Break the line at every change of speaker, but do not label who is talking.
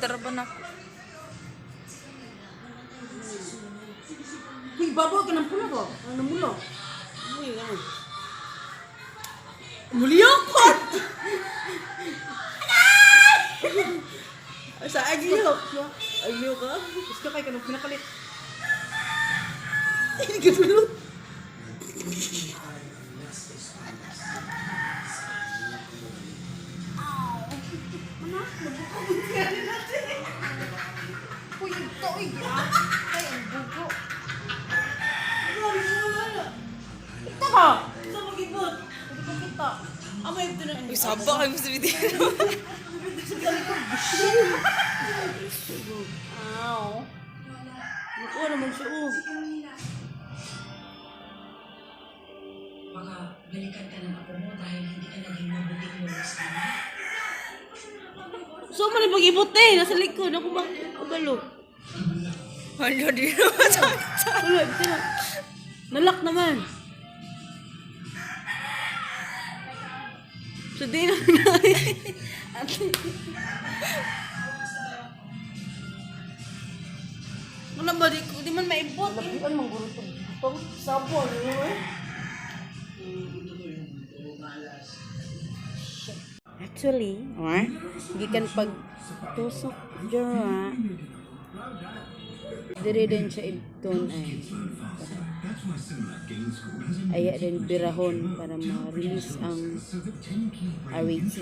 Tara ba na ako?
Uy, babaw ka ng pula ko. Ang namulo. Uy, ano? Muliyokot! Sa aglio. Aglio ka? Gusto kay kanong pinakalit. Hindi ka dulot.
Uy, ito, uy. Ay, ang bugo.
Kita ka! Sa magibot. Hindi ko kita. Amay ito na.
Uy, saba kayo sa video. Ow.
Nakuha naman siya, oh.
Baka balikan ka ng apo mo dahil hindi ka naging mabuting lolo sa kanya.
So, man yung pag-ibot eh. Nasa likod. Ako ba? Kabalo.
Hala, di naman
Wala, ito na. Nalak naman. So, di na na. Wala ba? Di man maibot. Labian, mangguro ito. Sabo, ano eh? Actually, or, gikan pag tusok dira. Dire din siya idton ay. Aya din birahon para ma-release ang arrays.